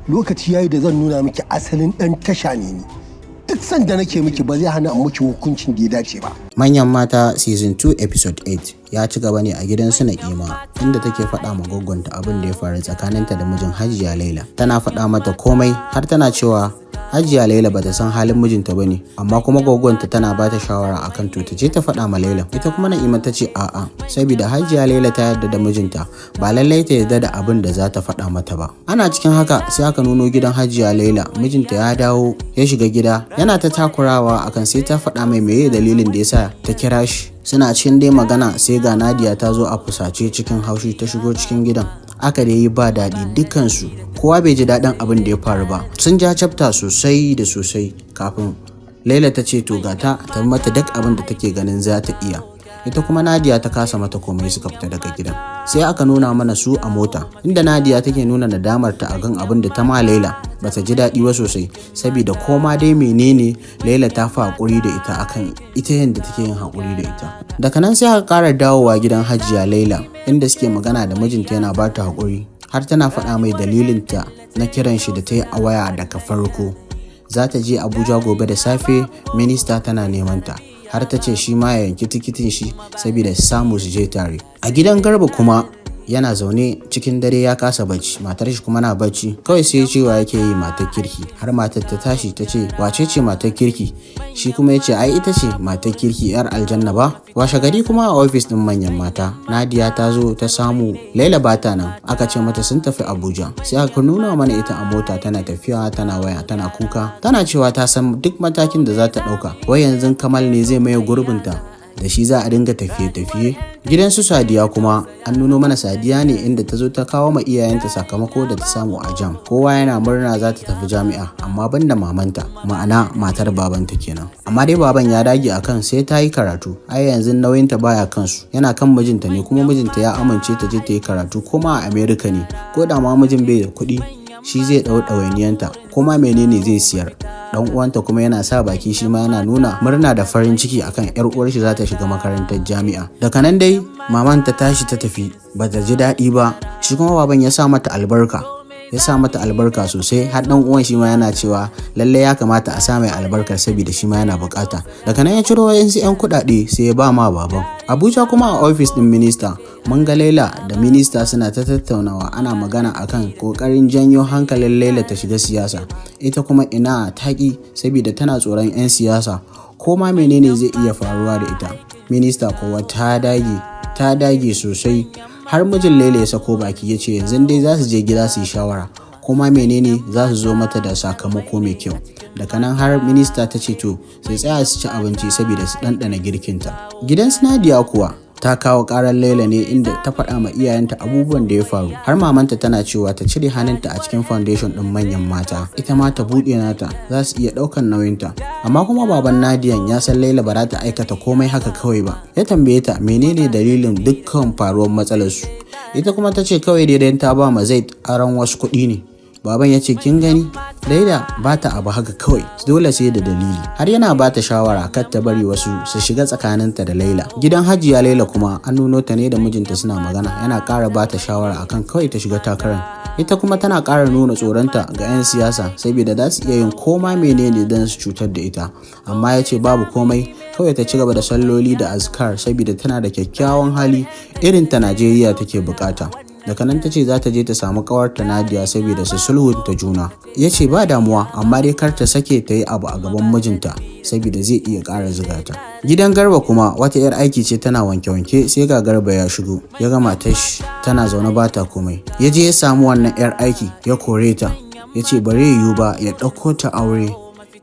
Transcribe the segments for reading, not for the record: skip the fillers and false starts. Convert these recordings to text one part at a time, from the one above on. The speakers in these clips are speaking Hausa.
Lokaci yayi da zan nuna miki asalin dan tasha ne ni. Duk sanda nake miki ba zai hana in miki hukuncin da ya dace ba. Manyan Mata Season 2 Episode 8 ya ci gaba ne a gidan su Na'ima, inda take faɗa ma gwaggonta abin da ya faru tsakaninta da mijin Hajiya Laila. Tana faɗa mata komai, har tana cewa Hajiya Laila bata san halin mijinta bane, amma kuma gwaggonta tana bata shawara akan to ta je ta faɗa ma Laila. Ita kuma Na'ima ta ce a'a, saboda Hajiya Laila ta yarda da mijinta, ba lallai ta yarda da abin da za ta faɗa mata ba. Ana cikin haka sai aka nuno gidan Hajiya Laila, mijinta ya dawo ya shiga gida yana ta takurawa akan sai ta faɗa mai meye dalilin da yasa ta kira shi. Suna cikin dai magana sai ga Nadia ta zo a fusace cikin haushi ta shigo cikin gidan. Aka da yi ba daɗi dukkansu, kowa bai ji daɗin abin da ya faru ba. Sun ja chapter sosai da sosai kafin Laila ta ce to gata ta mata duk abin da take ganin za ta iya. Ita kuma Nadia ta kasa mata komai, suka fita daga gidan. Sai aka nuna mana su a mota, inda Nadia take nuna nadamarta a kan abin da ta ma Laila. Bata ji daɗi ba sosai, saboda koma dai menene, Laila ta fi haƙuri da ita akan ita yadda take yin haƙuri da ita. Daga nan sai aka ƙara dawowa gidan Hajiya Laila, inda suke magana da mijinta yana ba ta haƙuri, har tana faɗa mai dalilinta na kiran shi da ta yi a waya daga farko. Za ta je Abuja gobe da safe, minista tana neman ta. Har ta ce shi ma ya yanki tikitin shi saboda su samu su je tare. A gidan Garba kuma, yana zaune cikin dare ya kasa bacci, matar shi kuma na bacci. Kawai sai cewa yake yi matar kirki, har matar ta tashi ta ce, "Wace ce matar kirki?" Shi kuma ya ce, "Ai ita ce matar kirki, yar aljanna ba." Washe gari kuma a ofis din Manyan Mata, Nadia ta zo ta samu Laila bata nan, aka ce mata sun tafi Abuja. Sai aka nuna mana ita a mota tana tafiya tana waya tana kuka, tana cewa ta san duk matakin da za ta ɗauka. Wai yanzu Kamal ne zai maye gurbinta da shi za a dinga tafiye-tafiye. Gidan su Sadiya kuma, an nuno mana Sadiya ne inda ta zo ta kawo ma iyayenta sakamako da ta samu a JAMB. Kowa yana murna za ta tafi jami'a, amma banda mamanta, ma'ana matar babanta kenan. Amma dai baban ya dage akan sai ta yi karatu, ai yanzu nauyinta baya kansu, yana kan mijinta ne, kuma mijinta ya amince ta je ta yi karatu ko ma a America ne, ko da ma mijin bai da kuɗi, shi zai ɗau ɗawainiyanta, ko ma menene zai siyar. Dan uwanta kuma yana sa baki, shi ma yana nuna murna da farin ciki akan yar uwar shi za ta shiga makarantar jami'a. Daga nan dai maman ta tashi ta tafi, bata ji daɗi ba. Shi kuma baban ya sa mata albarka, ya sa mata albarka sosai, har dan uwan shi ma yana cewa lalle ya kamata a sa mai albarka saboda shi ma yana bukata. Daga nan ya ciro wayansu yan kuɗaɗe sai ya ba ma baban. Abuja kuma, a ofis din minista, mun ga Laila da minista suna ta tattaunawa, ana magana akan kokarin janyo hankalin Laila ta shiga siyasa. Ita kuma ina, taki, saboda tana tsoron 'yan siyasa, ko ma menene zai iya faruwa da ita. Minista kowa ta dage, ta dage sosai, har mijin Laila ya sako baki ya ce yanzu dai za su je gida su yi shawara, kuma menene za su zo mata da sakamako mai kyau. Daga nan har minista ta ce to sai tsaya su ci abinci saboda su ɗanɗana girkinta. Gidan Nadia kuwa, ta kawo karar Laila ne, inda ta faɗa ma iyayenta abubuwan da ya faru, har mamanta tana cewa ta cire hannunta a cikin foundation ɗin Manyan Mata, ita ma ta buɗe nata, za su iya ɗaukan nauyinta. Amma kuma baban Nadiyan ya san Laila ba za ta aikata komai haka kawai ba. Ya tambaye ta menene dalilin dukkan faruwar matsalar su. Ita kuma ta ce kawai dai ta ba ma Zaid aron wasu kuɗi ne. Baban ya ce, "Kin gani, Laila ba ta abu haka kawai, dole sai da dalili." Har yana ba ta shawara kar ta bari wasu su shiga tsakaninta da Laila. Gidan Hajiya Laila kuma, an nuno ta ne da mijinta suna magana, yana ƙara ba ta shawara akan kawai ta shiga takarar. Ita kuma tana ƙara nuna tsoronta ga 'yan siyasa, saboda za su iya yin koma menene don su cutar da ita. Amma ya ce babu komai, kawai ta ci gaba da salloli da azkar, saboda tana da kyakkyawan hali, irin ta Najeriya take bukata. Daga nan ta ce za ta je ta samu kawarta Nadia saboda su sulhunta juna. Ya ce ba damuwa, amma dai kar ta sake ta yi abu a gaban mijinta, saboda zai iya ƙara zuga ta. Gidan Garba kuma, wata 'yar aiki ce tana wanke-wanke, sai ga Garba ya shigo, ya ga matar shi tana zaune ba ta komai. Ya je ya samu wannan 'yar aiki ya kore ta, ya ce bare yiwu ba ya ɗauko ta aure,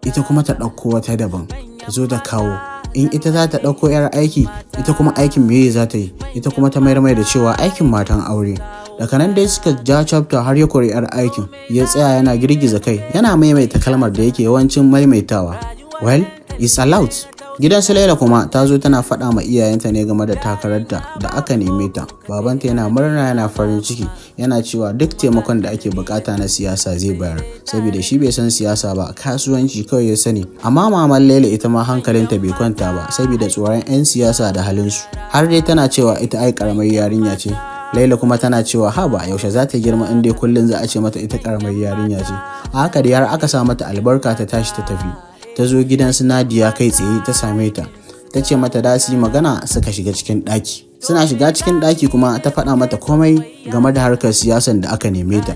ita kuma ta ɗauko wata daban ta zo ta kawo. In ita za ta ɗauko 'yar aiki, ita kuma aikin meye za ta yi? Ita kuma ta mayar mai da cewa aikin matan aure. Daga nan dai suka ja chapter har ya kori 'yar aikin. Ya tsaya yana girgiza kai, yana maimaita kalmar da yake yawancin maimaitawa, "Well, it's allowed." Gidan su Laila kuma, ta zo tana faɗa ma iyayenta ne game da takararta da aka neme ta. Babanta yana murna, yana farin ciki, yana cewa duk taimakon da ake bukata na siyasa zai bayar, saboda shi bai san siyasa ba, kasuwanci kawai ya sani. Amma maman Laila ita ma hankalinta bai kwanta ba, saboda tsoron 'yan siyasa da halinsu. Har dai tana cewa ita ai karamar yarinya ce. Laila kuma tana cewa haba, yaushe za ta girma in dai kullum za a ce mata ita karamar yarinya ce? A haka da har aka sa mata albarka, ta tashi ta tafi. Ta zo gidan su Nadiya kai tsaye, ta same ta, ta ce mata da su yi magana. Suka shiga cikin ɗaki. Suna shiga cikin ɗaki kuma ta faɗa mata komai game da harkar siyasan da aka neme ta,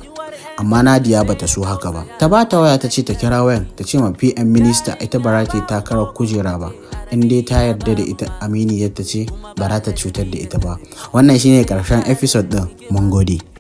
amma Nadiya bata so haka ba. Ta ba ta waya, ta ce ta kira wayan, ta ce ma PM minista ita ba za ta yi takarar kujera ba, in dai ta yarda da ita, aminiyar ta ce, ba za ta cutar da ita ba. Wannan shine karshen episode din. Mun gode.